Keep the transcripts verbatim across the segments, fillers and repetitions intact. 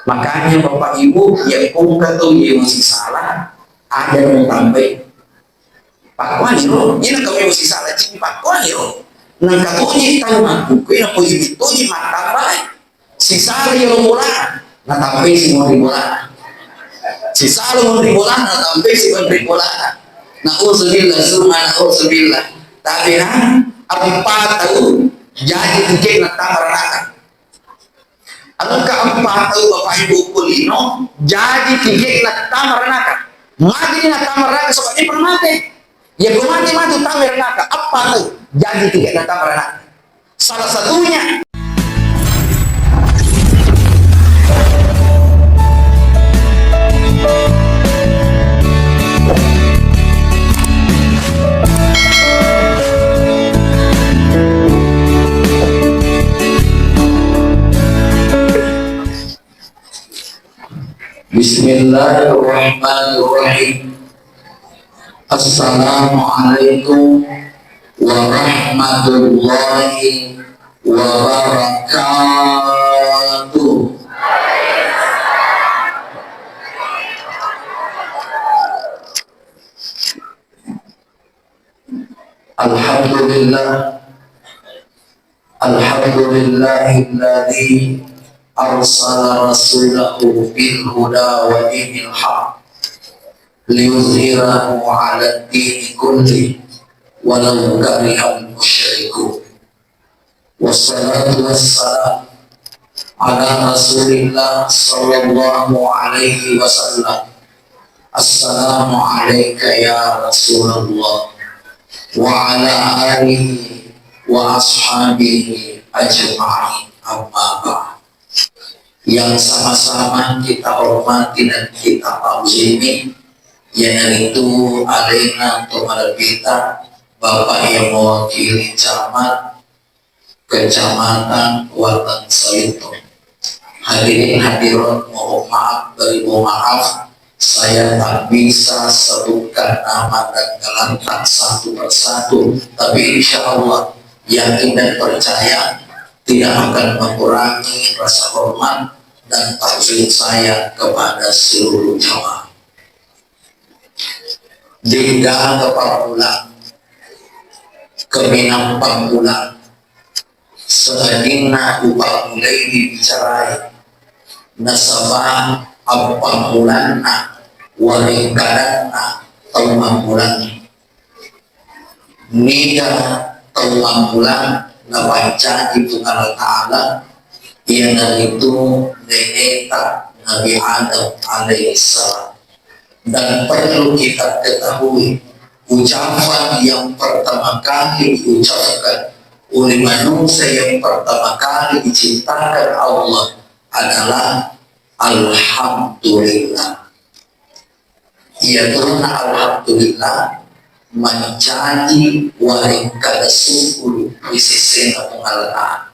Makanya Bapak Ibu, iya kongka tau iya masisala, ada yang tambai. Pakkuaniro, ina kau masisala cini pakkuaniro. Nangka toji tau makkukku, ina poji toji mattambai. Sisala iya lo bola, natambai si monri bola. Sisala monri bola, natambai si monri bola. Nauzubillah, summa nauzubillah. Tapi nah, empat tau jadi tiket nattama ranaka. Engka empat tau Bapak Ibu ku lino, jadi tiket nattama ranaka. Magi nattama ranaka sebab dia pernah mati. Ya, ku mati matu tama ranaka. Empat tau jadi tiket nattama ranaka. Salah satunya Bismillahirrahmanirrahim. Assalamualaikum warahmatullahi wabarakatuh. Alhamdulillah. Alhamdulillahilladzi arsala rasulahu bil huda wa dinil haq liyuzhirahu 'alad dini kulli walau karihal musyrikun. Wassalatu wassalam ala Rasulillah sallallahu alaihi wasallam. Assalamu alaika ya Rasulullah wa ala alihi wa ashabihi ajma'in, amma ba'd. Yang sama-sama kita hormati dan kita ta'zimi, iyanaritu alena to malebbita, Bapak yang mewakili camat, Kecamatan Watang Salitung. Hadirin hadirat, mohon maaf, beribu maaf, saya tak bisa sebutkan nama dan gelar satu persatu, tapi insya Allah, yakin dan percaya tidak akan mengurangi rasa hormat dan takzim saya kepada seluruh jamaah. De'gaga pammulang, kaminang pammulang, sangadinna upammulai bicarae, nasaba appammulanna warengkadanna tau mammulang. Niga tau mammulang napancaji Puang Allah Ta'ala, iyanaritu neneta Nabi Adam alaihissalam. Dan perlu kita ketahui, ucapan yang pertama kali diucapkan oleh manusia yang pertama kali diciptakan Allah adalah Alhamdulillah. Iyatunna alhamdulillah mancaji warengkada syukur ri sesena Puang Allah Ta'ala.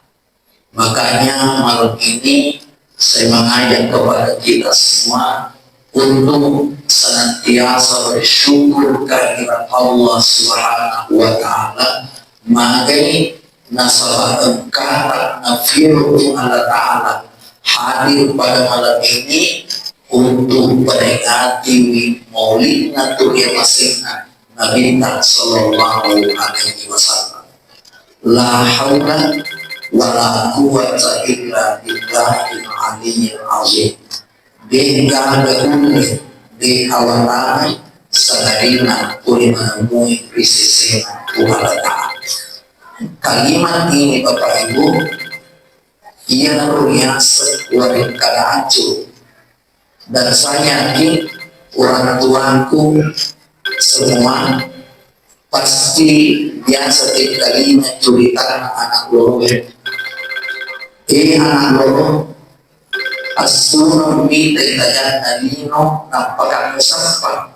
Makanya malam ini saya mengajak kepada kita semua untuk senantiasa bersyukur kehadirat Allah Subhanahu wa Ta'ala. Magai nasaba engkata nafiro Puang Allah Ta'ala hadir pada malam ini untuk peringati maulidna tu riamasena Nabitta sallallahu alaihi wasallam. La haula wa la quwwata illa billahil aliyyil azim. De'gaga ulle, de' awatana, sangadinna pole manemui ri sesena Puang Allah Ta'ala. Kalimat ini, Bapak Ibu, iyanaro riaseng warengkada acu. Dan saya yakin orang tuaku semua pasti biasa tengkalinga curita anak loro. Eh, anak loro, assureng mitai tajanna lino, nappa kamu sappa.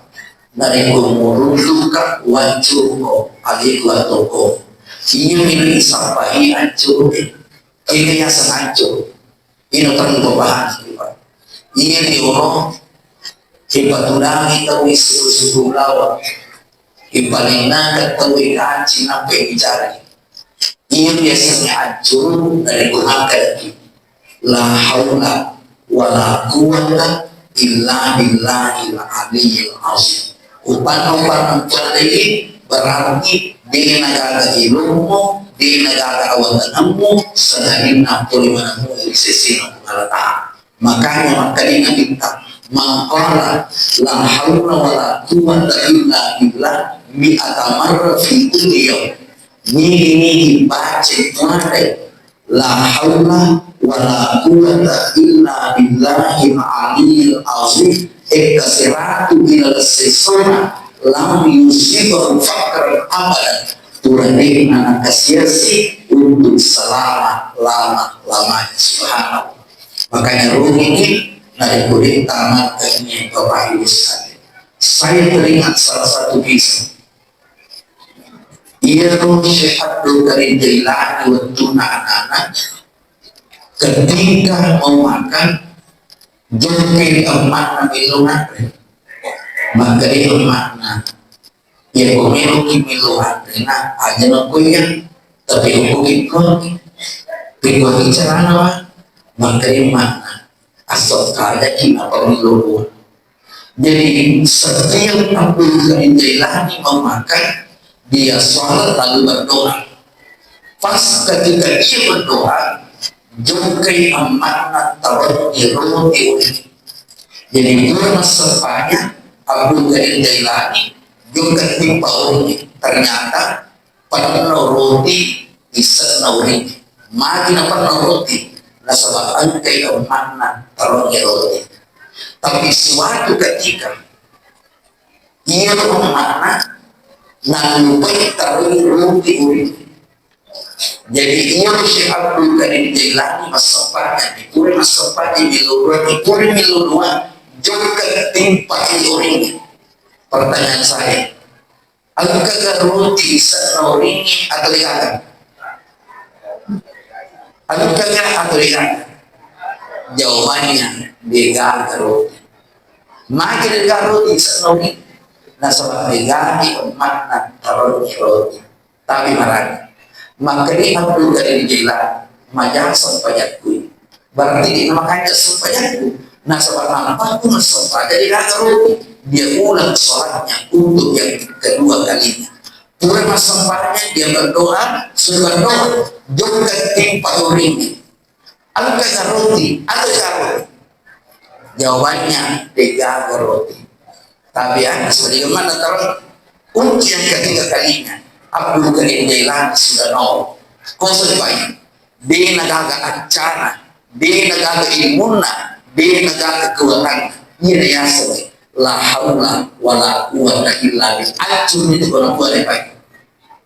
Narekko muruntuka, wancuko, aleku atoko. Iya melo isappai ancuru. Kega yaseng ancuru. Ino tentu bahan. Iya ni oro, ipatudangi tau suku-suku lawa. Ipalenna tau ikanci nappa ibicari. Iya biasanya ancuru dari kunaka lagi. La haula wala quwwata illa billahil aliyyil azim. Upanna-upanna mupallaie berarti de' nagaga ilummu, de' nagaga awatanammu, sangadinna pole manammu ri sesena Puang Allah Ta'ala. Makanya makkedai Nabitta, "Man qala la haula wala quwwata illa billah mi'ata marra fi kulli yaum." Nigi-nigi baca muatai la haula wala quwwata illa billahil aliyyil azim, ekka seratu ila sesona, lam yusibhu faqrun abadan, pura de'na nakasiasi untuk selama-lama-lamanya. Subhanallah. Makanya rugi ini, narekko de'ta makkani Bapak Ibu sekalian. Saya teringat salah satu kisah. Iyaro Syekh Abdul Qadir Jailani wettunna anak-anak, ketika mau makan, jokkai emma'na millau anre. Makkedai emma'na, "Iya, ko meloki millau anre, Nak, aja nako iya, tapi okkoki kuangngi." Pikuangngi carana, Wa? Makkedai emma'na, "Assokkadaki apa millau." Jadi, setiap Abdul Qadir Jailani mau makan, dia sholat lalu berdoa. Pas ketika dia berdoa, jokkai emma'na taroangngi roti uringnge. Jadi, pura massempajang Abdul Qadir Jailani, jokka timpa uringnge. Ternyata penno roti isenna uringnge. Magi napenno roti? Nasaba engkai emma'na taroangngi roti. Tapi suatu ketika, iyaro emma'na nallupai taroangngi roti uringnge. Jadi, iyaro Syekh Abdul Qadir Jailani massempajang, pura massempajang millau roti, pura millau doa, jokka timpa uringnge. Pertanyaan saya, engkaga roti isenna uringnge atau de'gaga? Engkaga atau de'gaga? Jawabannya, de'gaga roti. Magi de'gaga roti isenna uringnge? Nasaba de'gaga emma'na taroangngi roti. Tapi marani. Makkedai Abdul Qadir Jailani, "Maja sempajakku." Berarti de'na makanja sempajakku. Nasaba nampakku massempajang de'gaga roti. Dia ulang sholatnya untuk yang kedua kalinya. Pura massempajang, dia berdoa, sudah berdoa, jokka timpa uringnge. Engkaga roti, atau de'gaga roti? Jawabannya, de'gaga roti. Tapi ya, sebagai mana taroangngi, untuk yang ketiga kalinya, Abdul Qadir Jailani sudah no. Kosong baik. De'na gaga accana, de'na gaga ilmunna, de'na gaga kekuatanna. Iya yaseng la haula wala quwwata illa billah. Hancur itu kena buat, Pak.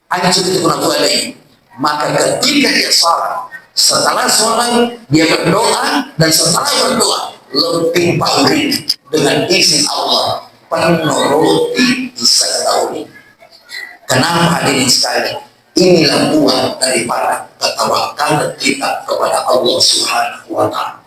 Hancur itu kena buat. Maka ketika dia sholat, setelah sholat, dia berdoa, dan setelah berdoa, lalu timpa uringnge dengan izin Allah, penno roti isenna uringnge. Kenapa, hadirin sekalian? Inilah buah daripada ketawakkalan kita kepada Allah Subhanahu wa Ta'ala.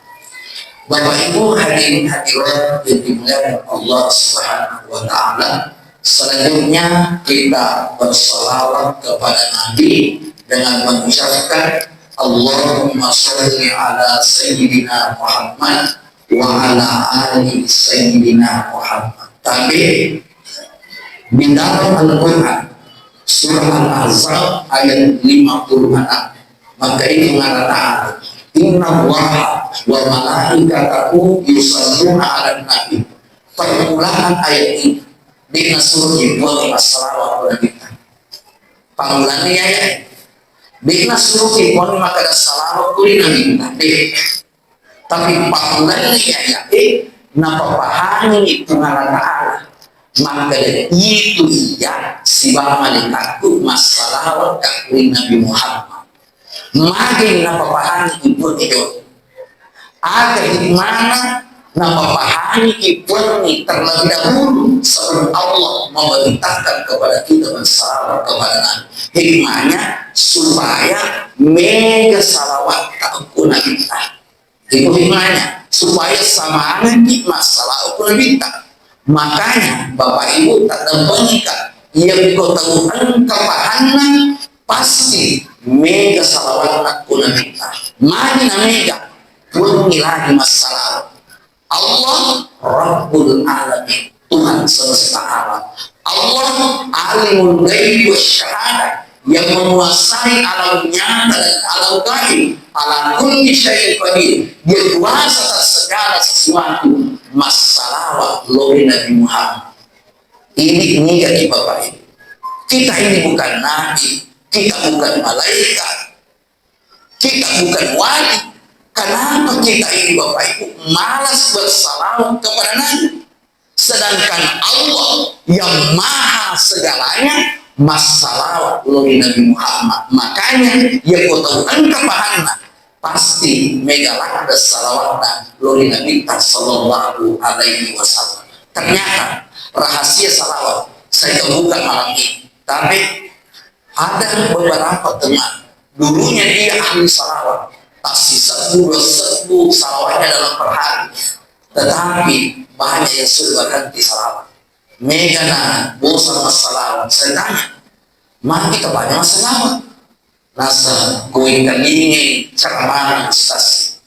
Bapak Ibu hadirin hadirat yang dimuliakan Allah Subhanahu wa Ta'ala, selanjutnya kita bersalawat kepada Nabi dengan mengucapkan, "Allahumma sholli ala Sayyidina Muhammad wa ala ali Sayyidina Muhammad." Tapi di dalam Al-Quran, surah Al-Ahzab ayat lima puluh enam, maka itu Allah Ta'ala, "Inna Allaha wa malaikatahu yusalluna ala nabi." Permulaan ayat ini, de'na suruh dibuat masalah waktu Nabi. Permulaan ayat ini, de'na suruh dibuat maka ada salah waktu Nabi. Deh. Tapi pangulani aya'e, napapahangi Puang Allah Ta'ala. Makkeda, "Itu iya sibawa malaikatku massalawat ka ri Nabi Muhammad." Magi napapahangi Puang itu. Aga hikmana napapahangi Puang terlebih dahulu sebelum Allah memerintahkan kepada kita bersalawat kepada Nabi. Hikmahnya supaya mega salawat ka Nabi. Itu hikmahnya, supaya samangaki masalah ku Nabitta. Makanya, Bapak Ibu, taddampengi ka, iya ko tau engka pahanna, pasti mega salawat ku Nabitta. Magi na mega? wenni lagi massalawat. Allah Rabbul Alamin, Tuhan semesta alam. Allah Alimul Ghaibi Wasyahadah, yang menguasai alam nyata dan alam gaib. Ala kulli syai'in qadir, dia kuasa atas segala sesuatu. Massalawat lo ri Nabi Muhammad. Ini niga ki Bapak Ibu. Kita ini bukan nabi, kita bukan malaikat, kita bukan wali. Kenapa kita ini Bapak Ibu malas bersalawat kepada Nabi? Sedangkan Allah yang maha segalanya massalawat lo ri Nabi Muhammad. Makanya ya ko tau engka pahanna pasti mega ladde salawatna lo ri Nabitta sallallahu alaihi wasallam. Ternyata rahasia salawat saya buka malam ini. Tapi ada beberapa teman, dulunya dia ahli salawat, tak sisebbu dua sebbu salawatnya dalam per hari. Tetapi banyak yang sudah berhenti salawat. Mega na bosan massalawat. Saya tanya, maka kita banyak massalawat. Nasa kuingkalingi ceramah ustaz.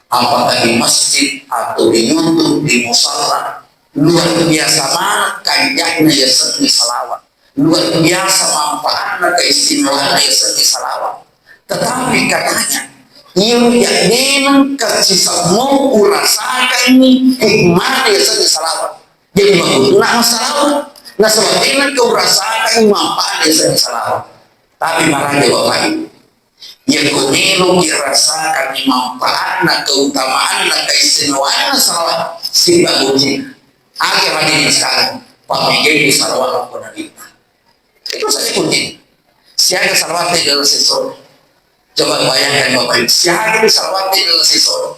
Apakah di masjid atau di YouTube, di musala, luar biasa banget kanjaknya ya seni salawat. Luar biasa manfaatnya, keistimewaannya ya seni salawat. Tetapi katanya, iya ya memang kasih semua urasakan ini hikmah ya seni salawat. Jadi makkutuna massalawat. Nasaba tenna kau rasakan manfaat ya seni salawat. Tapi maraja Bapak Ibu, ya ko melo ki rasakan manfaatna, keutamaanna, keistimewaanna salawat, sibawa kunci. Akhir hadirin sekalian, pamegai salawat kepada Nabi. Itu saja kuncinya. Siaga salawat di dalam sesor. Coba bayangkan Bapak Ibu, siaga salawat di dalam sesor.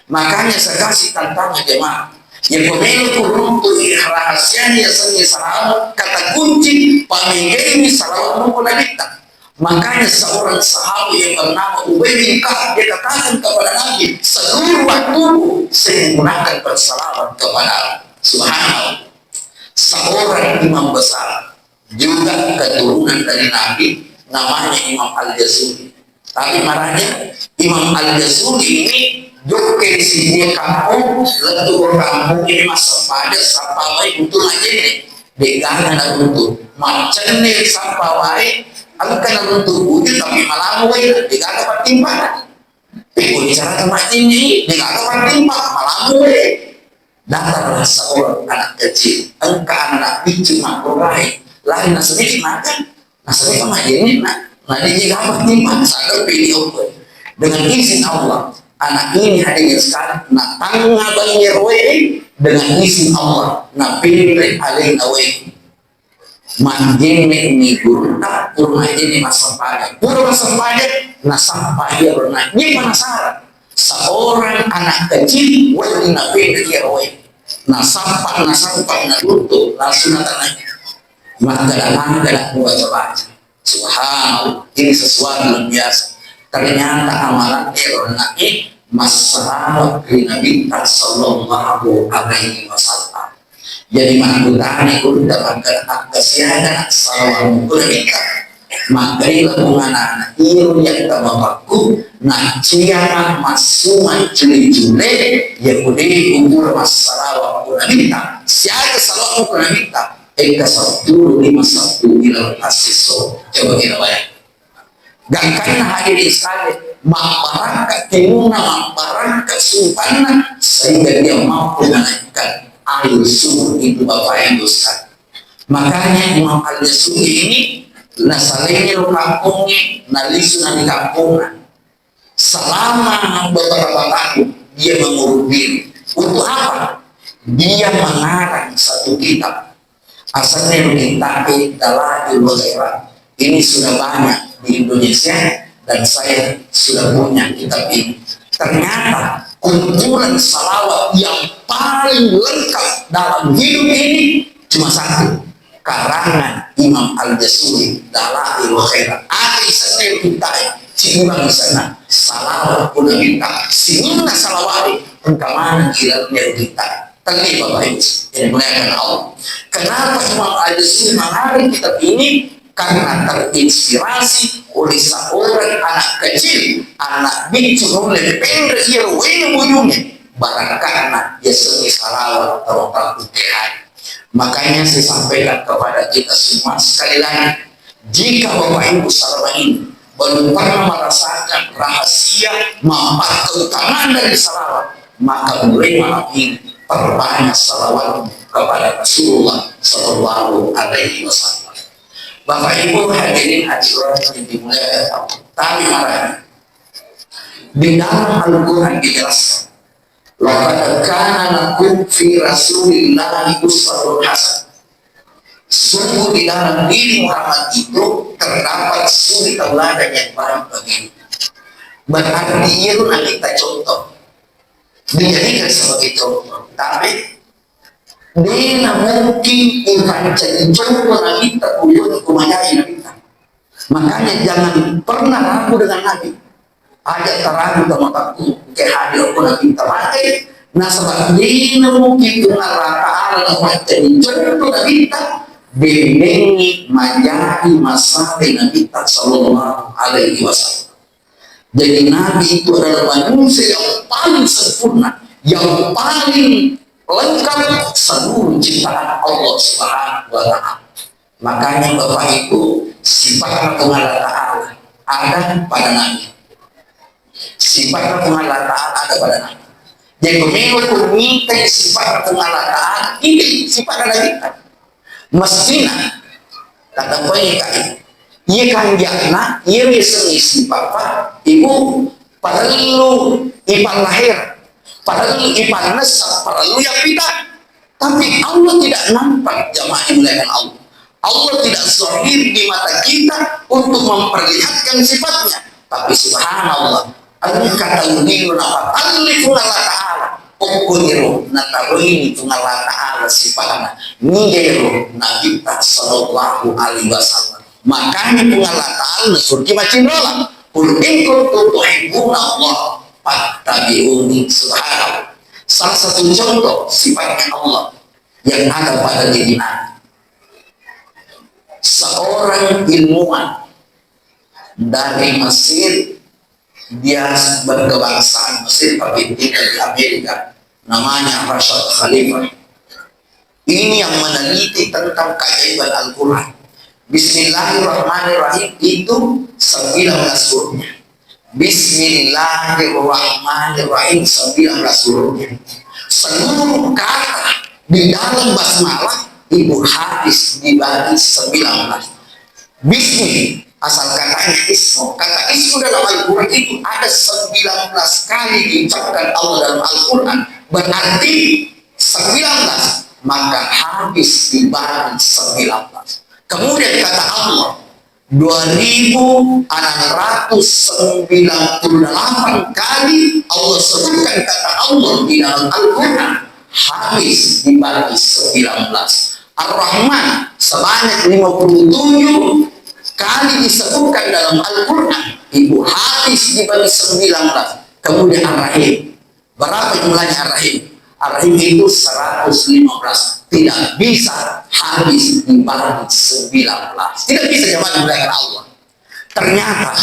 Makanya saya kasih tantangan jemaah. Yang pemilu turun tuh rahasianya seni salawat, kata kunci pamegai salawat menggunakan. Makanya seorang sahabat yang bernama Ubay bin Ka'ab, dia katakan kepada Nabi, seluruh waktuku saya menggunakan bersalawat kepada Allah. Subhanallah. Seorang imam besar juga keturunan dari Nabi, namanya Imam Al-Jazuli. Tapi marahnya Imam Al-Jazuli ini jokke di sini kampung, lettu ke kampung ini masuk pada sappa wae untuk aja ini. Degana na untuk macenne sappa wae, engka na untuk wujud tapi malamu wae, degana pertimbangan. Pekko bicara macenne, degana pertimbangan, malamu wae. Datanglah seorang anak kecil, engka anak biccu makkurai, lari na sedikit makan, na sedikit makan ini, na, na dia apa timbang sadar pilih apa. Dengan izin Allah, anak ini hadir sekali, na tangga bangi roe, dengan izin Allah, na pilih alai awai. Majjenne ni gurutta, pura majjenne massempajang. Pura massempajang, nasappa iya ronna. Dia penasaran. Seorang anak kecil, wedding napeda iya roe. Nasappa, nasappa, naruntu, langsung natanai. Makkeda-makkeda, mubaca-baca. Subhanallah, ini sesuatu yang biasa. Ternyata amalan ronna ini masalah ri Nabi sallallahu alaihi wasallam. Jadi makkutana gurutta makkeda, "Akkasiaga salawatmu ku Nabitta?" Makkeda, "Pungana, iyaro yatta bapakku, nacciana massuma cule-cule, iya ku de kupura massalawat ku Nabitta." Siaga salawatmu ku Nabitta? Engka seppulo lima seppulo ilalang assisso. Coba kita bayangkan. Gangkanna hadirin sekalian, mabbarakka tenuna, mabbarakka supanna, sehingga dia mampu menaikkan air sumur itu, Bapak Ibu sekalian. Makanya Imam Al-Jazuli ini, nasalainya lo kampungnya, nalisuna di kampungnya. Selama beberapa tahun, dia mengurung diri. Untuk apa? Dia mengarang satu kitab. Asalnya kitab Dalailul Khairat. Ini sudah banyak di Indonesia dan saya sudah punya kitab ini. Ternyata kumpulan salawat yang paling lengkap dalam hidup ini cuma satu. Karangan Imam Al-Jazuli, Dalailul Khairat. Ada isenna kitab, sikurang isenna. Salawat ku Nabitta. Sininna salawat, engka maneng di dalamnya kitab. Tapi Bapak Ibu yang dimuliakan Allah, kenapa Imam Al-Jazuli mengarang kitab ini? karena terinspirasi oleh seorang anak kecil, anak biccu nulle penre iya wena bujunge, barakatna yasengnge salawat tau Makanya saya sampaikan kepada kita semua sekali lagi, jika Bapak Ibu selama ini belum pernah merasakan rahasia manfaat keutamaan dari salawat, maka mulai malam ini perbanyak salawat kepada Rasulullah Sallallahu Alaihi Wasallam. Bapak Ibu hadirin acara yang dimuliakan Allah, kami harap di dalam Al-Quran dijelaskan, "Laqad kana lakum fi Rasulillahi uswatun hasanah." Sungguh di dalam diri Muhammad itu terdapat suri tauladan yang baik bagimu. Berarti iya itu nanti kita contoh. Dijadikan sebagai contoh. Tapi dena mungkin ipancaji contoh Nabitta kuyuk kumajai Nabitta. Makanya jangan pernah ragu dengan Nabi. Aja taragu sama takku, ke hadir pun Nabitta mate. Nasaba dena mungkin Puang Allah Ta'ala ipancaji contoh Nabitta, benengi majai masale Nabitta Sallallahu Alaihi Wasallam. Jadi Nabi itu adalah manusia yang paling sempurna, yang paling lengkap seluruh ciptaan Allah Subhanahu wa Ta'ala. Makanya Bapak Ibu, sifat Puang Allah Ta'ala ada pada Nabi. Sifat Puang Allah Ta'ala ada pada Nabi. Jadi, melo tu minta sifat Puang Allah Ta'ala, ini sifat Nabi. Mestinya, kata poin kai, iya kanjana, iya riaseng isi papa, ibu parellu ipallahir, parellu ipannessa, parellu yappita. Tapi Allah tidak nampak, jamaah yang dimuliakan Allah. Allah tidak zahir di mata kita untuk memperlihatkan sifatnya. Tapi subhanallah, engka tau lino napatalli Puang Allah Ta'ala. Okkoniro nataroini Puang Allah Ta'ala sifatna. Nigero Nabitta Sallallahu Alaihi Wasallam. Makanya Puang Allah Ta'ala nasurki macinrola. Qul in kuntum tuhibbuna Allah fattabi'uni. Subhanallah. Salah satu contoh sifatnya Allah yang ada pada diri Nabi. Seorang ilmuwan dari Mesir, dia berkebangsaan Mesir tapi tinggal di Amerika, namanya Rashad Khalifah. Ini yang meneliti tentang keajaiban Al-Quran. Bismillahirrahmanirrahim itu sembilan belas hurufnya. Bismillahirrahmanirrahim, sembilan belas hurufnya. Seluruh kata di dalam basmalah itu habis dibagi sembilan belas. Bismi, asal katanya ismu. Kata ismu dalam Al-Quran itu ada sembilan belas kali diucapkan Allah dalam Al-Quran. Berarti sembilan belas, maka habis dibagi sembilan belas. Kemudian kata Allah, dua ribu enam ratus sembilan puluh delapan kali Allah sebutkan kata Allah di dalam Al-Quran, habis dibagi sembilan belas. Ar-Rahman sebanyak lima puluh tujuh kali disebutkan dalam Al-Quran, itu habis dibagi sembilan belas. Kemudian Ar-Rahim, berapa jumlahnya Ar-Rahim? Ar-Rahim itu seratus lima belas. Tidak bisa habis dibagi sembilan belas. Tidak bisa, jamaah dimuliakan Allah. Ternyata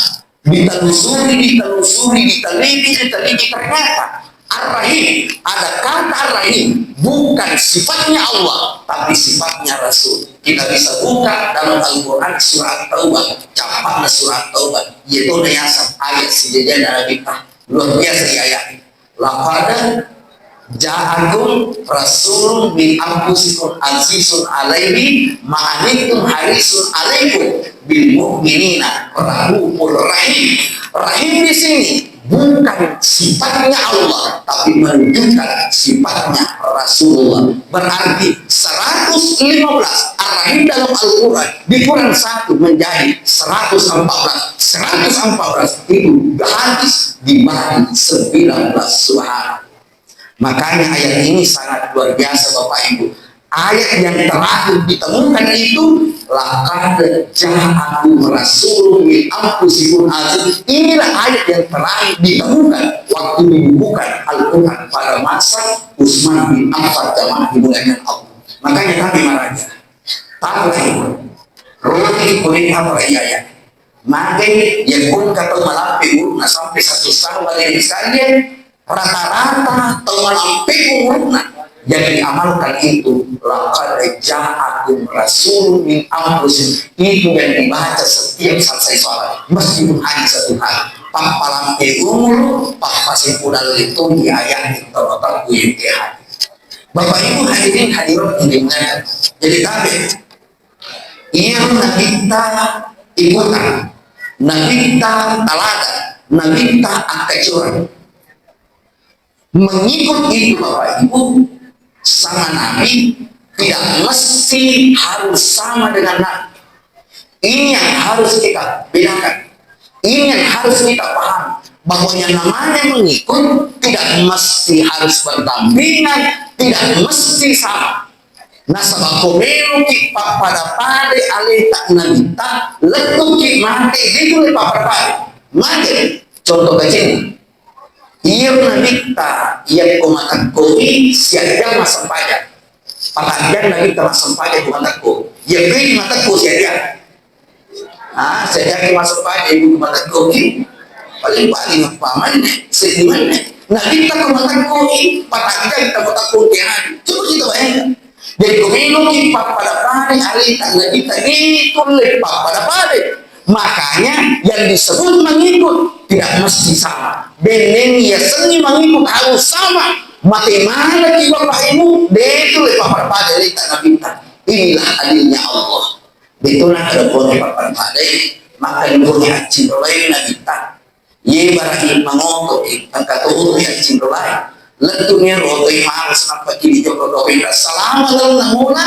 ditelusuri, ditelusuri, diteliti, diteliti, ternyata Ar-Rahim, ada kata Ar-Rahim bukan sifatnya Allah, tapi sifatnya Rasul. Kita bisa buka dalam Al-Quran surat Taubah, capakna surat Taubah, yaitu ayat sijajana Nabi. Luar biasa di ayat. Laqad ja'akum rasulun min anfusikum azizun alaihi ma anittum harisun alaikum bil mu'minina raufur rahim. Rahim di sini bukan sifatnya Allah, tapi menunjukkan sifatnya Rasulullah. Berarti seratus lima belas Ar-Rahim dalam Al-Quran dikurang satu menjadi seratus empat belas. Seratus empat belas itu habis dibagi sembilan belas. Subhanallah. Makanya ayat ini sangat luar biasa, Bapak Ibu. Ayat yang terakhir ditemukan itu, "Laqad ja'akum rasulun min anfusikum azizun." Inilah ayat yang terakhir ditemukan waktu dibukukan Al-Quran pada masa Utsman bin Affan, jamaah dimuliakan Allah. Makanya kami meraja. Tahu, Roti kuning apa ya, ya? Maka yang pun kata malampe umurna sampai satu setengah hari sekalian, rata-rata tau malampe umurna. Yang diamalkan itu, "Laqad ja'akum rasulun min anfusikum." Itu yang dibaca setiap selesai sholat, meskipun hanya satu kali. Pappalampe umur, pappasimpunan itu di ayat itu, Bapak Ibu yang dihadir. Bapak Ibu hadirin hadirat yang dimuliakan. Jadi, tapi iya nabitta ikutan, nabitta talaga, nabitta akkacurang. Mengikut itu, Bapak Ibu, sama Nabi tidak mesti harus sama dengan Nabi. Ini yang harus kita bedakan. Ini yang harus kita paham, bahwa yang namanya mengikut tidak mesti harus berdampingan, tidak mesti sama. Nasaba ko meloki pappada-pada aleta nabitta, lettuki mate, de tu le pappada-pada. Mate, contoh kecil. Iya nabitta, iya ko matekkoi, siajang massempajang. Patajang nabitta massempajang ko matekko. Iya ko di matekko siajang. Ah, sejak masuk pagi ibu matekkoki. Paling-paling apa manne, seddi manne. Nah, kita ko matekkoki, patangkai kita matekkoki hari. Coba kita bayangkan. Jadi, ko meloki pappada-pada aleta nabitta itu le pappada-pada. Makanya yang disebut mengikut tidak mesti sama. Benneng iya sengi mengikut harus sama. Mate manaki bapak ibu, de tu le pappada-pada aleta nabitta. Inilah adilnya Allah. Betona kada boleh pappada-padai, maka boleh accinrolai nabitta. Ye barani mangoto, engka to accinrolai. Lettu ni rotoi males nappa ki di joko dope salama lalenna mula,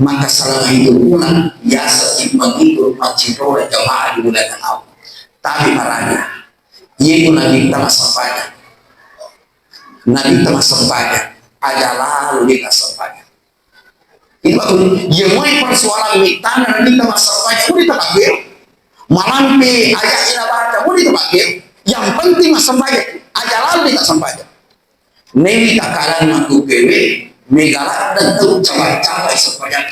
maka salama itu pula biasa ki mengikut accinrolai jamaah di bulan Allah. Tapi maraja, ye nabitta massempajang. Nabitta massempajang, aja lalu de nassempajang. Itu aku, ya, mulai persoalan mittana nabitta massempajang, udah tepakir. Malampe ayat ina baca, udah tepakir. Yang penting massempajang, aja lalu de nassempajang. Newi takkalang matu kewe, mega ladde tu capai-capai sempajang.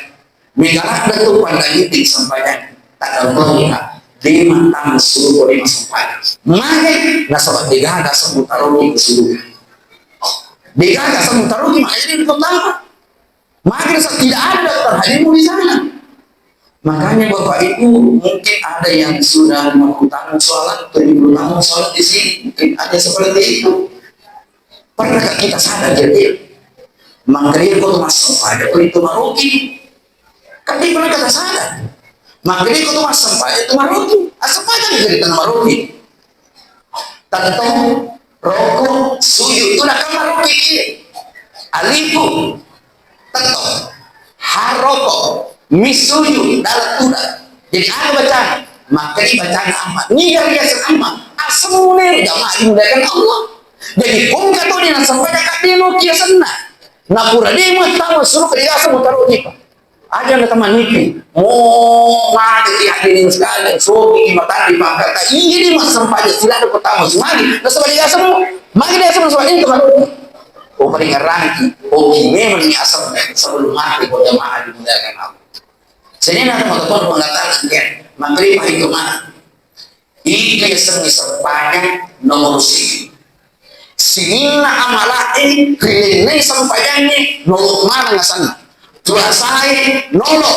Mega ladde tu pandang itu sempajang. Tak ada lagi, Kak. De mattama suruh ko de massempajang. Mage, nasaba de gaga semut taroki ke suruh. De gaga semut taroki, makanya de utama. Maka tidak ada daftar hadirmu di sana. Makanya Bapak Ibu, mungkin ada yang sudah lima puluh tahun sholat, tujuh puluh tahun sholat di sini, mungkin ada seperti itu. Pernahkah kita sadar jadi? Makanya kau masuk pada itu maroki. Kan dia pernah kata sadar. Makanya kau masuk pada itu maroki. Asal pada jadi tanah maroki. Tettong, roko, sujud, tu nakamaroki ki. Alifu, tettong. Haroko, misuju, dalam tuda. Jadi ada bacaan. Makanya bacaan amma. Niga biasa amma. Asemune jamaah dimuliakan Allah. Jadi kongka tu dia nasempajang kadino kiasenna. Napura dia mau tahu suruh dia semua taruh di Aja na temaniki. Oh, magi ki hadirin sekalian, soki matani pangkata. Iya di massempajang sila ada pertama semali. Nasaba dia semua. Magi dia semua sebab itu kan. Oh, paling ngerangi. Oh, memang ni asam sebelum mati kau jamaah dimuliakan Allah. Sini nak teman-teman mengatakan kan, mengkripa itu mah. Idi yasengnge sempajang nomoro siji. Sininna amala'e rilennai sempajangnge nolo maneng asenna. Puasae nolo,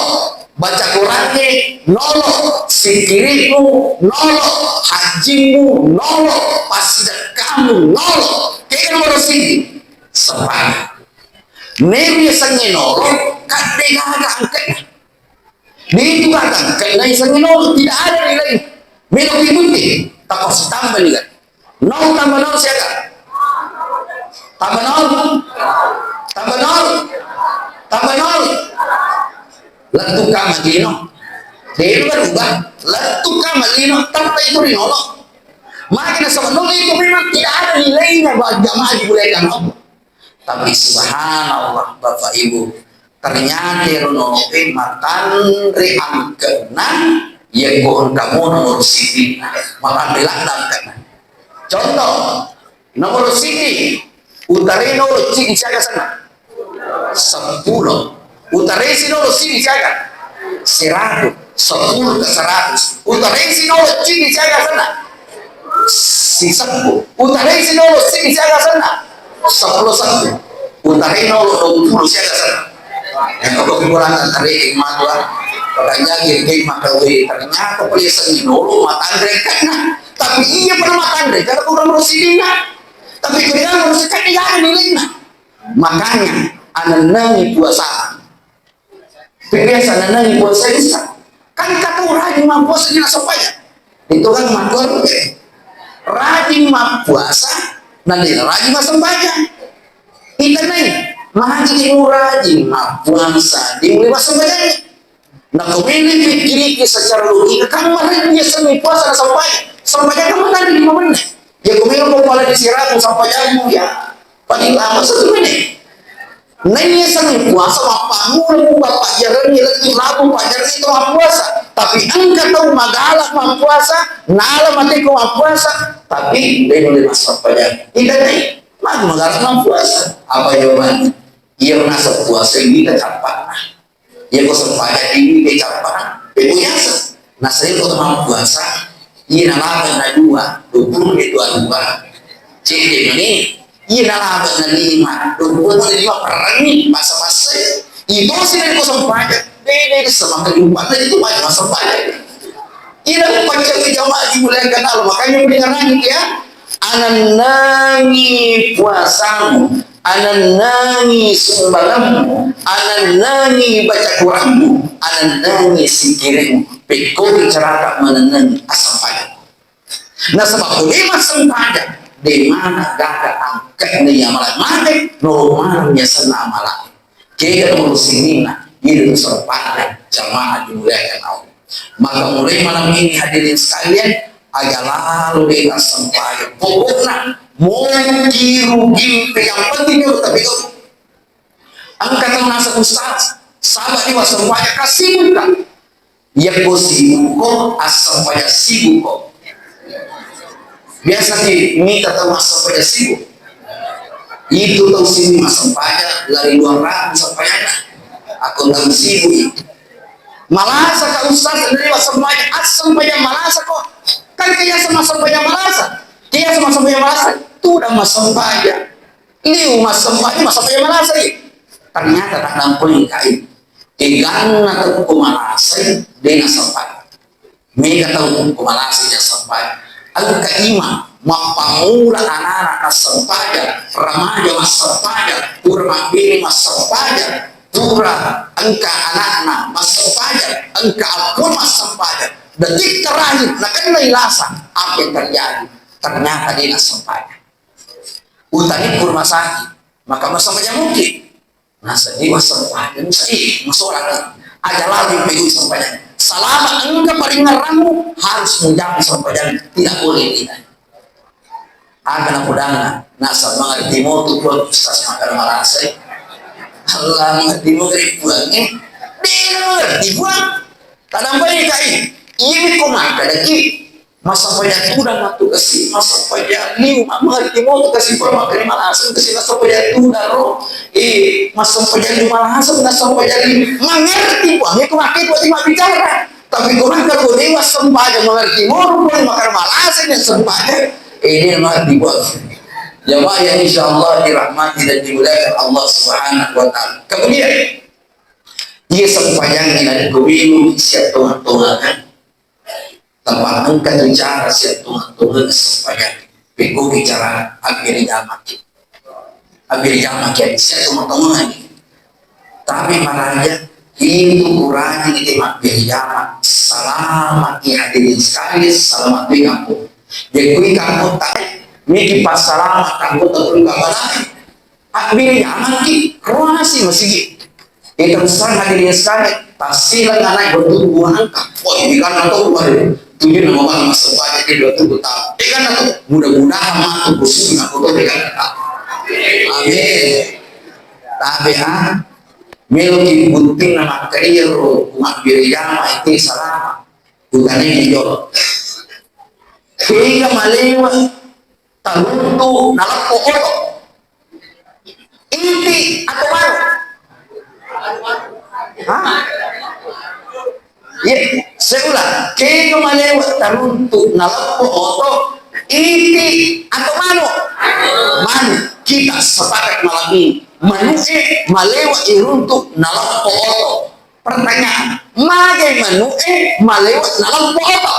baca Qurangnge nolo, sikkiri'mu nolo, hajjimmu nolo, passidekkammu nolo. Kega nomoro siji? Sempajang. Neri yasengnge nolo, kadde gaga angkenna. Di itu kata, karena iseng nol tidak ada nilai. Melo ki bukti, tappa sitambah nilai. Nol tambah nol siaga? Tambah nol. Tambah nol. Tambah nol. Lettu kama lino. Dia berubah. Lettu kama lino, tanpa itu rinolo. Makanya sama nol itu memang tidak ada nilainya buat jamaah dibolehkan Allah. Tapi subhanallah, Bapak Ibu, ternyata ero noloe matanre angkenna, yekko engka mo nomoro siji, matanre ladde angkenna. Contoh, nomoro siji, utare nomoro siji siaga senna? Seppulo. Utare si nomoro siji siaga? Seratu. Seppulo ke seratus. Utarai sinolo cini siaga senna. Sisebbu. Utarai sinolo cini siaga senna. Seppulo sebbu. Utarai nolo dua puluh siaga senna. Yang kau kekurang tarik matua. Padahal jadi maka we ternyata peliasan nolo matanre kena. Tapi iya pernah matanre karena kurang rosidina. Tapi kurang rosidina nilainya. Makanya anennangi puasa. Biasa nanangi puasa Isa. Kan kata rajin mappuasa dina sempajang. Itu kan makhluk, eh. Rajin mappuasa, nanti rajin massempajang. Kita nih, magi rajin mappuasa, di mulai massempajang. Nah, kau ini pikiriki secara logika, kan mereka biasa nih puasa dan sempajang. Sempajang kan mana di mana? Ya, kau bilang kau malah disiramu sempajangmu, ya. Paling lama satu menit. Naiya senni puasa, mappammula mu papajjarengngi lettu rabu pajjarengngi to mappuasa. Tapi engka tau magala mappuasa, nala mate ko mappuasa, tapi de nulle massempajang. Idanai, magi magala mappuasa? Apa jawabannya? Iya, naseng puasa ini kita cappana. Iya ko sempajang ini dia cappa. Bebo biasa. Nasaba ko mappuasa, iya nalaba na dua, dua puluh menit dua dua. Cede mani, iya nalaba na lima, dua puluh menit lima perangi, masa-masa. Itu sih dari ko sempajang. Beda sama kehidupan itu banyak sempajang. Ina paccappu jamaah dimuliakan Allah, makanya mendengarangi ya. Anennangi puasamu, anennangi sumbangammu, anennangi baca Quranmu, anennangi sikirimmu. Pekko bicarata manennangi asempajang. Nasaba ko de massempajang, de mana gaga angka'na iya amala mate, nolo maneng yasenna amala. Kega nomor sininna, iya tu sempajang jamaah dimuliakan Allah. Maka mulai malam ini hadirin sekalian, aja lalu de massempajang. Pokokna moki rugi pe yang penting itu tapi kau angkat tau nasa ustaz, sabar di massempajang kasih buka. Yakko sibukko, assempajang sibukko. Biasa ki mita tau assempajang sibuk. Itu tau sibuk massempajang, lari luar ragu sempajang. Aku tau sibuk itu. Malasa ka ustaz, dari massempajang, assempajang malasa ko. Kan kiasa massempajang malasa. Kiasa massempajang malasa, tu udah massempajang. Liu massempajang, massempajang malasa i. Ternyata tak dampoi kai. Eganna tau ko malasai, de nassempajang. Mega tau ko malasai nassempajang. Engka imang, mappammula anana nassempajang, remaja massempajang, pura mabbene massempajang, pura engka anakna massempajang, engka appun massempajang. Detik terakhir nakennai lasa, apa yang terjadi? Ternyata de nassempajang. Utangikku rumah sakit, maka massempajang mungkin. Nasaba massempajang, eh, masolat. Aja lagi pergi sempajang. Selama engka paringngeranmu, harus menjaga sempajang. Tidak boleh tidak. Aga na pudana, nasaba mengerti motu Puang Ustaz maka malasai. Allah mengerti motu Puang, eh. Dia mengerti Puang. Tadampai kai. Ini ko maka daki. Massempajang tudang matu kasi, massempajang liu, ma-, mengerti moto kasi, pura makkeda malaseng kasi, massempajang tudang ro, eh, massempajang liu malaseng, massempajang liu. Mengerti Puang, itu makkeda Puang mabbicara. Tapi ko nangka ko dewa sempajang mengerti moto Puang, maka malaseng yang sempajang. Eh, dia mengerti Puang. Ya, Pak, ya, insya Allah dirahmati dan dimuliakan Allah Subhanahu wa Ta'ala. Kemudian, dia sempajang ini dari pemilu siap tonga-tonga, kan? Tanpa engka tu cara siap tonga-tonga sempajang. Pekko bicara abbere jamaki. Abbere jamaki siap tonga-tonga ni. Tapi maraja itu kurang itu mabbere jama. Selama ki hadirin sekali, selama tu kamu. Jadi kui kamu tak miki pas selama kamu tak perlu kabar. Abbere jamaki, roasi masigi. Ita besar hadirin sekalian, tassilang anak bertumbuh buah angka. Wah, ini kan atau wah, tujuh nama bang masa banyak di dua tujuh tahun. Eh kan atau mudah-mudahan matu khususnya aku tuh kan. Amin. Tapi ah, melo ki bunting nama kaya ro, umat biri jama itu salah. Bukan ini jolo. Sehingga malewa taruntu naleppo oto. Inti atau baru? Hah? Iya. malewa taruntu naleppo oto, iti atau manu? Manu. Kita sepakat malam ini, manu'e malewa iruntu naleppo oto. Pertanyaan, magai manu'e malewa naleppo oto?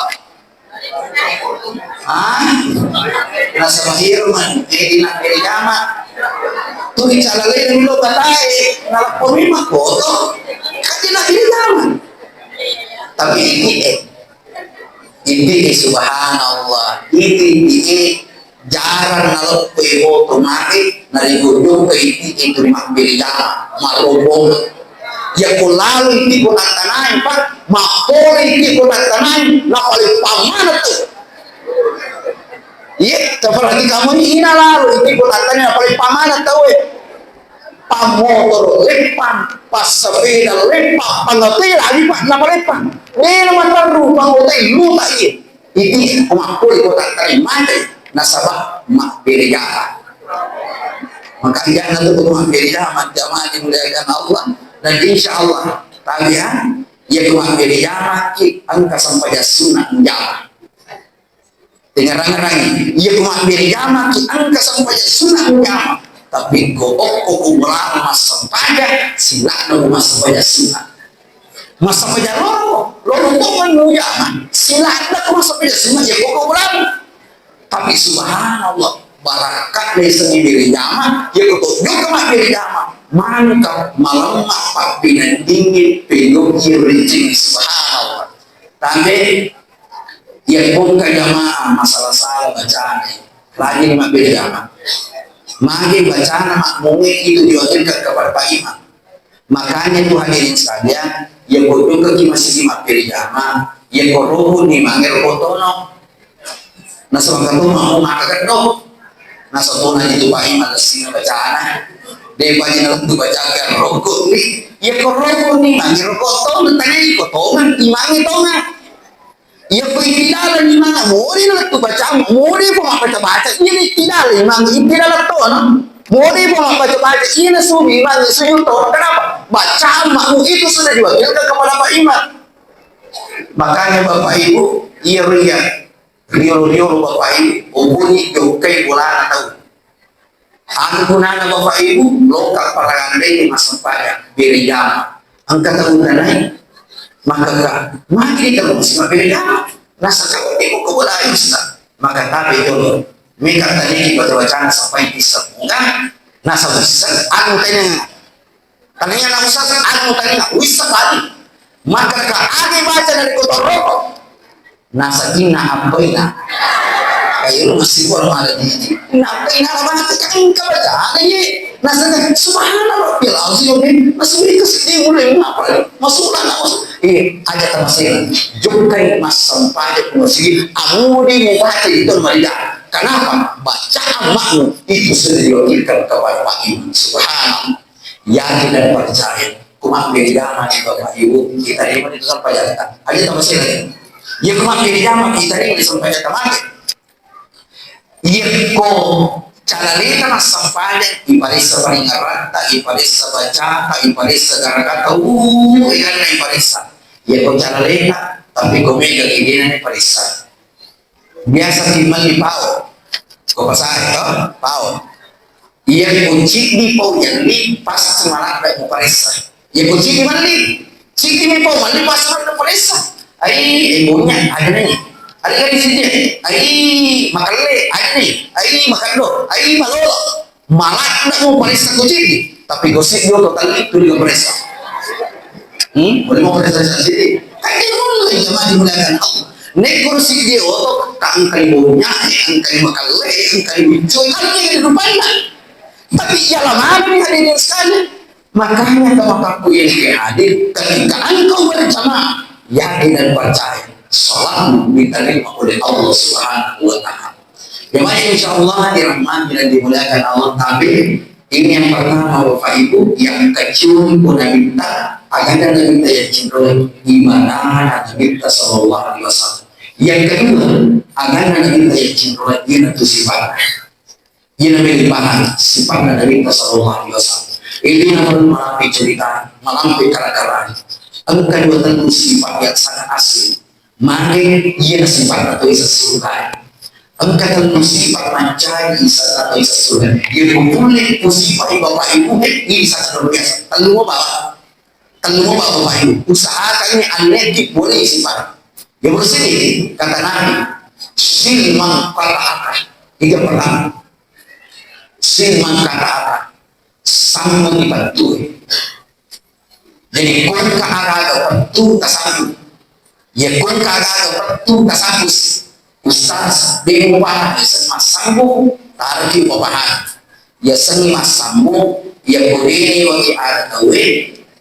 Ah, nasaba iyaro manu'e dinabbere jama. Tuli calalena milo batae, naleppo memang koto. Kan dinabbere jama. Tapi ini eh, Iti'e, subhanallah, iti'e jarang naleppoi oto mate, narekko jokka iti'e tu mabbere jama, marobong. Yakko lalo iti'e ko tattanai, Pak, mappole iti'e ko tattanai, napaleppang maneng tu. Iya, taperhatikan moni, ina lalo iti'e ko tattanai, napaleppang maneng tauwe. Pammotoro leppang, passepeda leppang, pangotai lagi, Pak, napaleppang. Dena materru pangotai luta iye. Iti ko mappole ko tattari mate nasaba mabbere jama. Maka iyana tu ko mabbere jama, jamaah dimuliakan Allah. Dan insya Allah, tahu ya, iya ko mabbere jama ki engka sempajang sunnah jama. Dengarang-rangi, iya ko mabbere jama ki engka sempajang sunnah jama. Tapi ko okko ko ulama massempajang, sila'na massempajang sunnah. Massempajang loro, loro tongan mujama, sila'na ko massempajang sunnah, ya koko ulama. Tapi subhanallah, barakka desa mabbere jama, ya koko jokka mabbere jama, mangka malemma pabbinandingi peyoki ricing, subhanallah. Tambe, ya koko jamaah masalah-salah bacana, lagi mabbere jama. Magi bacana makmumi itu diwakilkan kepada Pak Imam. Makanya tu hadirin sekalian, iya ko jokka ki masigi mabbere jama, iya ko rokoni mangero kotono. Nasaba engka to mau maka keddo. Nasaba tona itu Pak Imam lessina bacana. De baji nalettu bacakan rokoni. Iya ko rokoni mangero kotono, tanya iko tonga, imangi tonga. Iya ko ittidaleng imang, modi lettu baca, modi ko mabbaca-baca, iya ittidaleng imang, ittidaleng to, no? Modi ko mabbaca-baca, iya nasumi imang sujud to. Kenapa? Bacaan makmu itu sudah diwakilkan kepada Pak Imam. Makanya Bapak Ibu, iya, iya, riolo-riolo Bapak Ibu, ubuni jokkai bolana tau. Anu gunana Bapak Ibu, lokka paragandai massempajang, bere jama. Engka tau tanai, maka ka, magi kita masih mabbere jama. Rasa kau tipu kau boleh Ustaz. Maka tapi dulu, mika tadi kita baca sampai di semoga, nasa bisa anu tanya. Tania na Ustaz, anu tania, wissa tadi. Maka ka agi baca dari kotor rokok. Nasa inna ampaina. Kayak lu masih gua ada di ini. Inna ampaina apa nanti kan engkau baca ada ye. Nasa kan subhanallah bil azim. Masih itu sedih mulai apa? Masuk lah nggak masuk. Eh, ada tamasih. Jumpai masam pada masih. Amudi mau baca itu meriah. Kenapa? Bacaan makmu itu sudah diwakilkan kepada Pak Imam. Subhanallah. Yakin dan percaya. Kuma beda mani Bapak Ibu, kita ini itu sampai jata. Aja tambah sih lagi. Ya kuma beda mani kita ini sampai jata mati. Iya ko cara leta massampajang, iparessa paringerratta, iparessa bacata, iparessa garakata, uh, ikanna iparessa. Iya ko cara leta, tapi ko mega kidina iparessa. Biasa ki melli pao. Ko pasare to, pao. Iya ko ciddi pao melli pasti maladde muparessa. Iya ko ciddi melli, ciddi mi pao melli pasti maladde muparessa. Ai, eh, bonya, ada nih. Ada kan di sini. Ai, makelle, ada nih. Ai, makeddo, ai, malolo. Maladde muparessa ko ciddi, tapi gosip dua total itu juga paressa. Hmm? Boleh mau paressa ciddi? Kan dia mulai jamaah dimuliakan Allah. Nek kursi dia oto, tak angkai bonya, angkai makelle, angkai muncul, kan dia di depannya. Tapi ya lama nih hadirin sekalian. Makanya teman aku yang hadir, ketika engkau berjamaah, yakin dan percaya, salatmu diterima oleh Allah Subhanahu wa Ta'ala. Jemaah, insya Allah dirahmati dan dimuliakan Allah. Tapi ini yang pertama, Bapak Ibu, yang kecil pun Nabi kita, agama Nabi kita yang cinta, iman Nabi kita Sallallahu Alaihi Wasallam. Yang kedua, agama Nabi kita yang cinta, dia itu sifat. Iya Nabi paham, sifat Nabi kita Sallallahu Alaihi Wasallam. Ini yang perlu malampi cerita, malampi kara-kara. Engka dua tentu sifat yang sangat asli. Mage iya sifatna tau sessurga. Engka tellu sifat mancaji isenna tau sessurga. Iya kukulle ku sifat bapak ibu, ini sangat luar biasa. Tellu bapak. Tellu bapak ibu. Usahakan ini aneh boleh sifat. Ya bersini kata Nabi. Sil man qata'aka. Itu yang pertama. Sil man qata'aka. Sambung pettu. Jadi, ko engka aga-aga pettu tasambung. Ya, ko engka aga-aga pettu tasambung. Ustaz, de' mupahang, ya, seng massambung, taraki mupahang. Ya, seng massambung, ya, ko de' ni wati aga tauwe,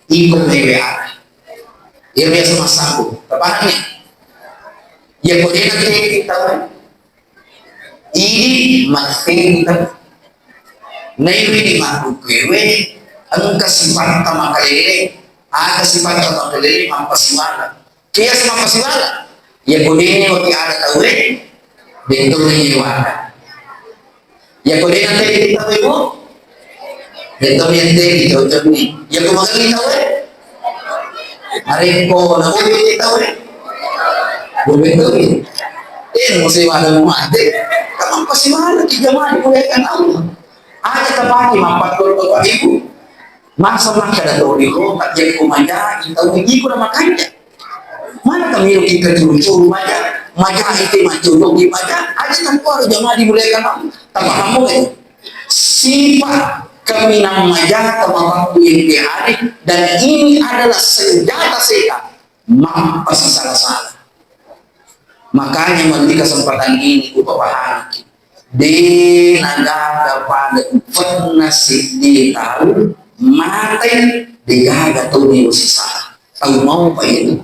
iko mewe aga. Ya, biasa massambung. Tapahang ni? Ya, ko de' na teki tauwe. Idi matteni tau. Naiwi di maddukkuewe, engka sifatta makalele, aga sifatta makalele mappasiwala. Kias mappasiwala. Iya ko dene wati ada tauwe, de' to ni wala. Iya ko dene teki tauwe, Bu. De' to ni teki, cocok ni. Iya ko magelli tauwe. Narekko naboyoi tauwe, boyoi tauwe. Eh, musi wala mate. Kamang pasi wala ki jamaah dimuliakan Allah. Aja tapake mappakkoro Bapak Ibu. Masa makkada tau di ro, tak jadi ko maja, tau di ko na makanja. Mana kami ro kita curu-curu maja, maja itu macam di maja. Aja tak kuat jamaah dimuliakan Allah. Tambah kamu kan. Sifat kaminang maja, tamabakku yang dihari, dan ini adalah senjata setan. Mappasisala-sala. Makanya, melalui kesempatan ini, kupapahangki, de' nagaga pada uppenna seddi tau mate, de' gaga tau ni sisala. Tau mau pa itu.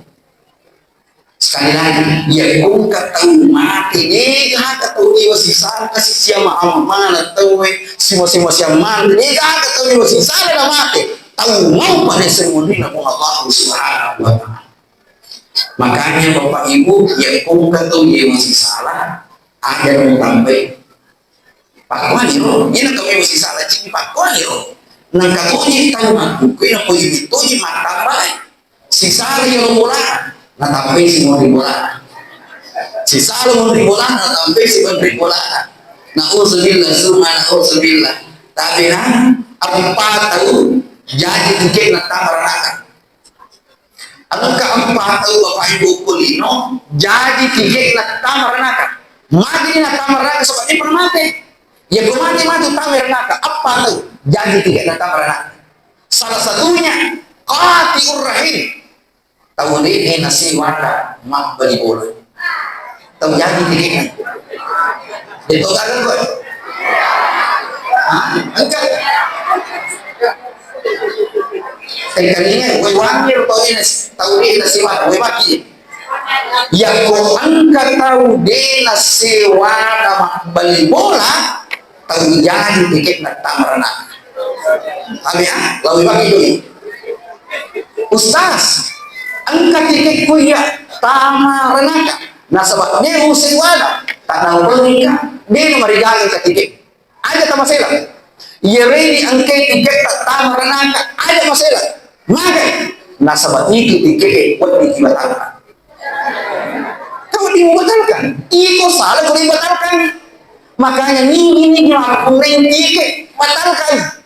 Sekali lagi, iya kongka tau mate, de' gaga tau ni sisala, kasi siama amana tau, sima-sima siamana, de' gaga tau ni sisala na mate. Tau mau pa ni semuanya Allah Subhanahu wa Ta'ala. Makanya Bapak Ibu, iya kongka tau iya masih salah, aja mutambai. Pakkuani ro, iya na kami masih salah, cini pakkuani ro. Nangka toji tau makkukui, na poji toji mattambai. Sisala iya bola, na tambai si monri bola. Sisala monri bola, na tambai si monri bola. Nauzubillah, summa nauzubillah. Tapi na, empat tau, jadi tiket na tamar nakal. Engka empat tau Bapak Ibu ku lino, jaji tige'na tama ranaka. Magi na tama ranaka sebab dia pernah mate. Ya, ko mate matu tama ranaka. Empat tau, jaji tige'na tama ranaka. Salah satunya, qati'ur rahim. Tau de' nasiwada mabbali bola. Tau jaji tige'na. De' to gaga ko. Hah? Engka. Engka ni, wai wangir tau ini, tau ini na siwada, wai maki. Yakko engka tau de' na siwada mabbali bola, tau jaji tige'na tama ranaka. Tapi ya, lawi maki doi. Ustaz, engka tikekku iya tama ranaka. Nasaba de' usiwada, tanau pengika, de' marigaga ka tiket. Aja tama sela. Iya reni engka tiketta tama ranaka, aja masela. Magai? Nasaba itu tiket wedding dibatalkan. Kau dibatalkan. Iko salah kau dibatalkan. Makanya ini, ini, ini aku tiket batalkan.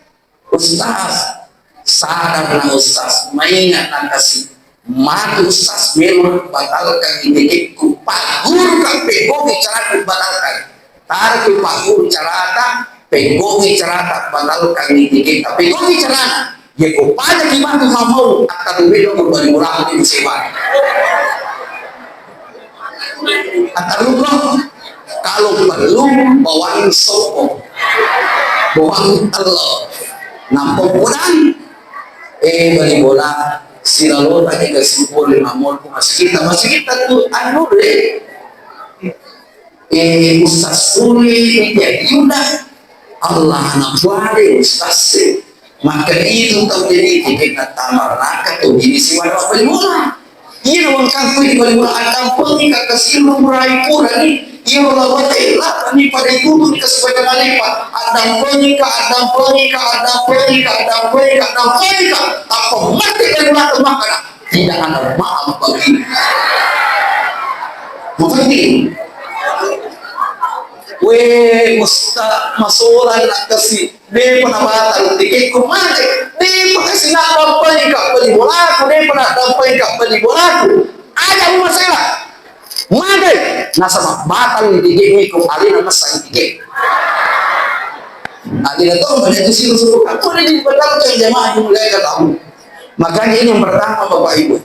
Ustaz, sadar na Ustaz, maingat na kasi. Matu Ustaz, memang batalkan ini tiketku. Pak Guru kan pegoki carata batalkan. Taraki Pak Guru carata, pegoki carata batalkan ini tiket. Pegoki carana. Ya ko pada ki matu mamau, atta duwe lo ko bali murah ni sewa. Atta duwe lo. Kalau perlu, bawang sopo, bawang telur, nampa podang, eh, bali bola, silalota kita simpul lima mol ku masjid, masjid tu anu deh, eh, ustaz pule, ya, udah, Allah na puare ustaz. Maka itu tau jadi tiket na tama ranaka tu bini siwada bali bola. Iya, wangkangku di bali bola, addampengi ka kasilu murai kurani. Iya, lawate, lani pada itu tu dikasih banyak kali, Pak. Addampengi ka, addampengi ka, addampengi ka, addampengi ka, addampengi ka. Apa mati dari mata makan? Tidak ada maaf bagi. Mapenting. We, Ustaz, masolang nakkasi, depa nabatal tiketku, mate. Depa kasi naddampai kabbali bolaku, depa naddampai kabbali bolaku. Aja mu masela. Mate. Nasaba batal tiketku, alena messang tiket. Alena to, mana itu sih, aku ada di belakang jamaah mulai ke tahu. Makanya ini yang pertama, Bapak Ibu.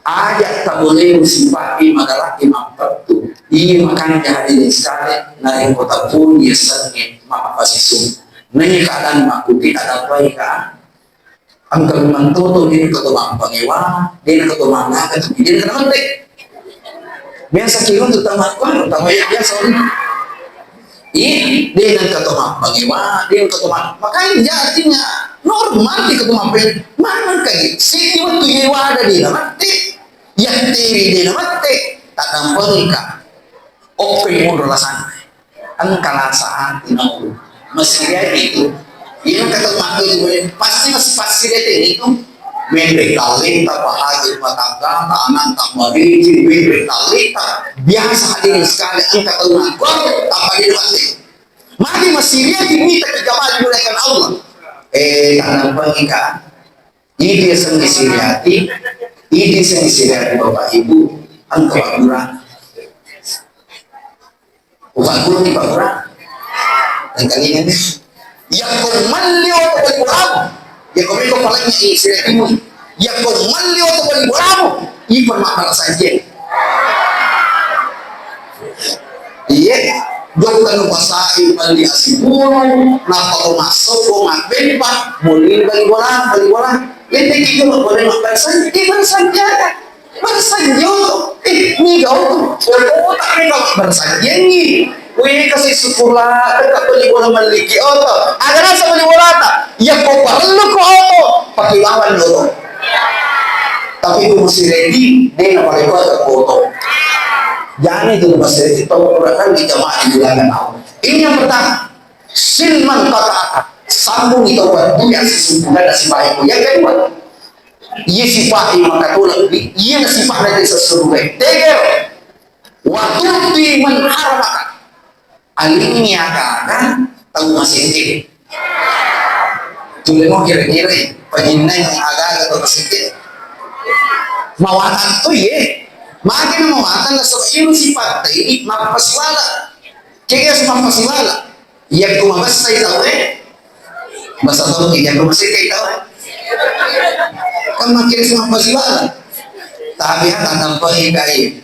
Aja tabolé musipa'i magalaki mappettu. Iya makanja hadirin sekalian, narekko tapuni yasengnge mappasisung. Naiya keadaan makkuki tadappai ka. Engka memang toto dé' engka to mappangewa, dé' engka to mangaga, tapi dé' engka mette. Biasa kiro tu tama kuan, tama yang biasa. Ih, dé' nengka to mappangewa, dé' nengka to ma-, makanya artinya normal dé' nengka to mappangewa. Maneng kaji, seddi wettu iye wada dé' namette, yattiri dé' namette, taddampengka. Okkoi monro lasanna. Engka lasa ati nauru. Masiri aja itu. Iya nengka to mappangewa, pasti masih pasti dé' itu. Menre' talletta, bahagia rumah tangga, anakta madeceng, menre' talletta. Biasa hadirin sekalian, engka tau makkua, tanpa dé' namette. Magi masiri ati mita ki jamaah dimuliakan Allah. Eh, taddampengka. Itu yasengnge siri ati, itu yasengnge siri ati Bapak Ibu, engka pabbura. Upagguru ni pabbura. Engkalinga ni. Yakko melli oto bali bolamu. Yakko meko palanya i siri atimu. Yakko melli oto bali bolamu. Ipa mabbarasanjie. Iye, jokka nupasai melli asipulung, nappa ko massokko mabbeppa, molli bali bola, bali bola. Letteki jolo pole mabbarasanjie, eh, barasanjie aga. Barasanjie oto, eh, niga oto, oto otak mega mabbarasanjiengngi. Wé, kasi syukurlah, engka bali bola melliki oto. Aga naseng bali bolata, yakko parellu ko oto, paké lawan oto. Tapi itu mesti ready, dé' na paling kuat ke foto. Jangan itu mesti ready, tahu kurang di jamaah di bulanan awal. Ini yang pertama, silman qata'aka, sambung itu buat dia sesungguhnya dan si baik. Yang kedua, iya sifat yang maka tulak, iya sifat dari sesuruh. Tegel, wa tu'ti man haramaka. Alingngi aga-aga tau masekke. Tulemo kira-kira pajinnai aga-aga tau masekke. Mawatang to iye. Magi na mawatang nasaba iyaro sifatta ini mappasiwala. Kega mappasiwala. Iyakko mabessai tauwe, basa tauki, iyakko masekke tauwe. Kan makkeda mappasiwala. Tapi ha taddampengka iye.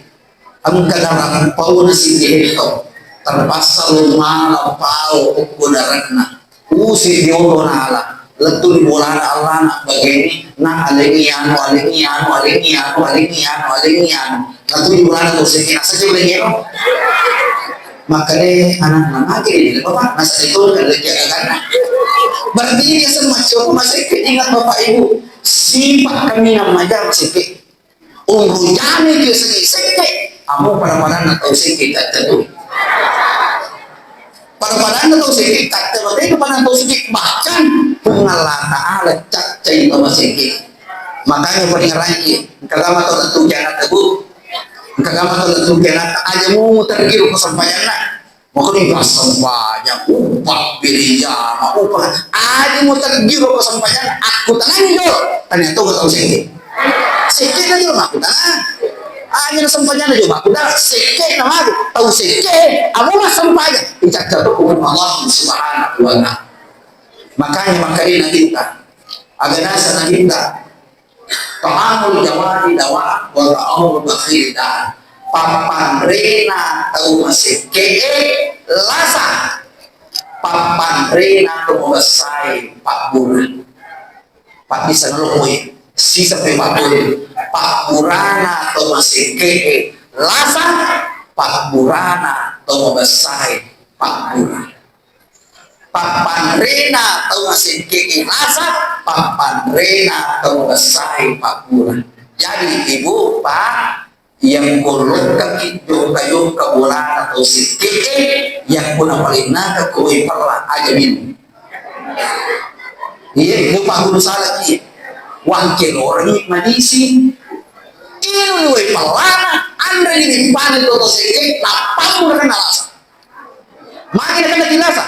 Engka darang pauna sigi hetto, terpaksa lo mala pao okko daranna. Usi dioto nala, lettu di bolana allana bageni, na alengi anu, alengi anu, alengi anu, alengi anu, alengi anu. Lettu di bolana to segi, nasa je boleh ngero. Makkeda anakna, magi ini, Bapak, nasa itu kan lagi anak. Berarti ini semua coba masih ingat Bapak Ibu. Sifat kami nama aja masih Onrong jami tu yasengnge sekke, amo pada-padanna tau sekke katte tu. Pada-padanna tau sekke katte, makkeda pada tau sekke, bahkan Puang Allah Ta'ala caccai tau masekke. Makanya paringerrangki, engka gama tau lettu kianatta, Bu. Engka gama tau lettu kianatta, aja mu mutergi ro ko sempajanna. Makanya pas sempajang, upah birijama, upah. Aja mau tergiro ke sempajang, aku tenang jo. Ternyata gak tau sekke. Sekke na jo aku tenang. Aja na sempajang na jo aku tenang. Sekke na aku tau sekke. Aku mah sempajang. Ucap jatuh hukum Allah Subhanahu wa Ta'ala. Makanya makanya kita. Agak dasar kita. Ta'amul jawadi dawa, wa ta'amul bakhili dawa. Pappanrena tau masekke'e lasa. Pappanrena tau mabessae pabbura. Pabbissa nalopoi. Sisa pe pabbura. Pabburana tau masekke'e lasa. Pabburana tau mabessae pabbura. Pappanrena tau masekke'e lasa, pappanrena tau mabessae pabbura. Jadi, Ibu, Pak, yakko lokkaki jokka-jokka bolana tau sekke'e, yakko napalennaka ko wai pella, aja minum. Iya, Ibu, Pak, guru salah, iya. Wangke lorengi manisi. Inung wai pellana, Anre ni mimpana to sekke, nappamu nakenna lasa. Magi nakenna ki lasa.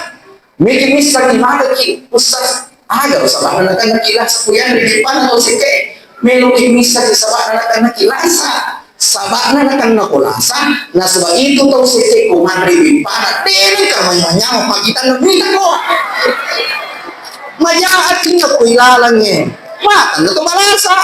Meki missaki magaki, Ustaz, aga saba'na nakenna ki lasa ku yanre mimpana to sekke. Meloki missaki saba'na nakenna ki lasa. Saba'na nakenna ko lasa, nasaba itu tau sekke ko manre mimpana, de nengka manyameng-nyameng pagitanna mita ko. Majaat inna ko ilalangnge. Matanna to malasa.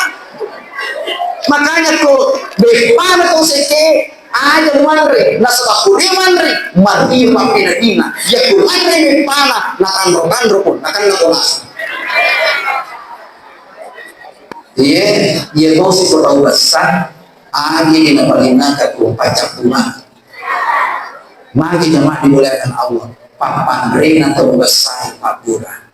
Makanya ko bepana tau sekke, aja muanre, nasaba ko de manre, mario pappeneddinna. Yakko manre bepana, natanro-tanro ko, nakenna ko lasa. Iye, iye tosi ko tau bessa, agi napalinnaka ko paccappungeng. Magi jamaah dimuliakan Allah, pappanrena tau bessai mabbura.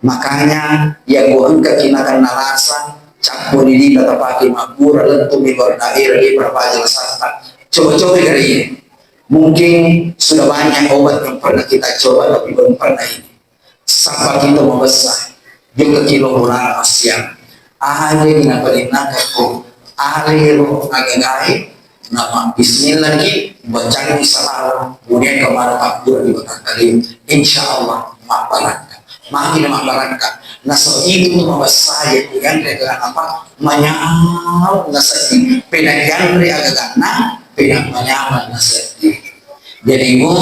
Makanya, yakko engkaki nakenna lasa, cappuni dita tapake mabbura, lettu mi luar daerah di Prabaja lasanta. Coba-coba kali ini. Mungkin sudah banyak obat yang pernah kita coba, tapi belum pernah ini. Sabbaki to mabessa, jokkaki lo bolana massiang. Aja ni napalinnaka ko, alero agagae, nama bismillah ki, bacangi salawat, kemudian kemana takbir di batang kalim. Insya Allah, mabbarakka. Makin mabbarakka. Nasaba itu tu mabessa ya, ku yanre dengan apa? Manyau nasaba. Pena yanre agaganna, pena manyau nasaba. Jadi, mu,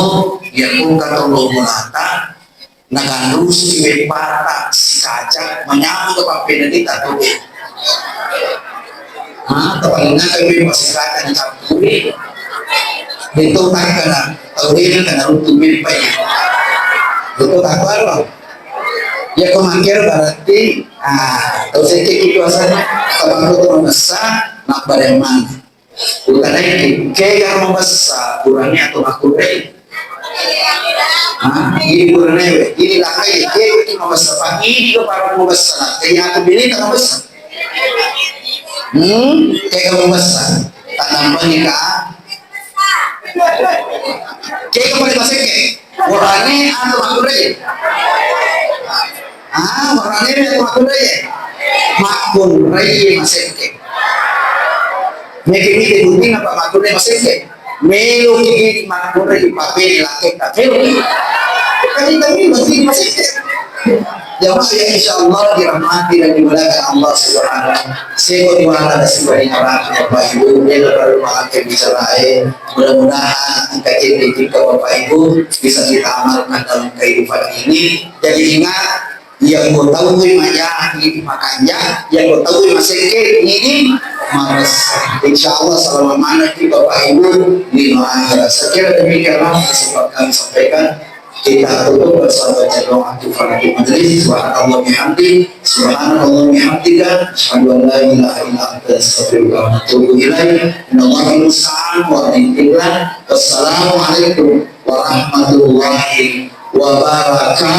ya, ku kata lo bolata, Naganrusuki webbata sikaca, manyameng to pappeneddita tau de. Ah, tapalinna tau de masikaca nacappuri. Deto takkana tau de nakkana runtu meppai. Deto takkaro. Yakko makkero berarti, ah, tau sekke ki puasana, tabangko to mabessa, nabbareng maneng. Utanaiki, kega mabessa, burane atau makkunrai? Hah? Ini burane, ini lakkai, kega ki mabessa, Pak? Ini ke para mabessa, lakkai atau bini tak mabessa? Hmm? Kega mabessa? Tanambangi ka? Kega pada masekke? Burane atau makkunrai? Ah, makkunrai, makkunrai. Makkunrai masekke. Meke mite bunting apa makkunrai masekke? Melo ki makkunrai di papele laketta. Melo ki. Kan kita ini masih masekke. Jamaah yang insya Allah dirahmati dan dimuliakan Allah Subhanahu. Seko di mata dan seko di neraka, Bapak Ibu, dia baru makan bicara, eh. Mudah-mudahan kita ini kita Bapak Ibu bisa kita amalkan dalam kehidupan ini. Jadi ingat, yakko tauwe majaji makanja, yakko tauwe masekke ini mabessa. Insya Allah selama mana ki Bapak Ibu di akhirat. Saya kira demikianlah yang sempat kami sampaikan. Kita tutup bersama baca doa kifaratul majlis. Subhanallah bihamdi, subhanallah bihamdika, asyhadu an la ilaha illa anta, astaghfiruka wa atubu ilaik. Innallaha musta'an wa alaihi billah. Wassalamualaikum warahmatullahi wabarakatuh.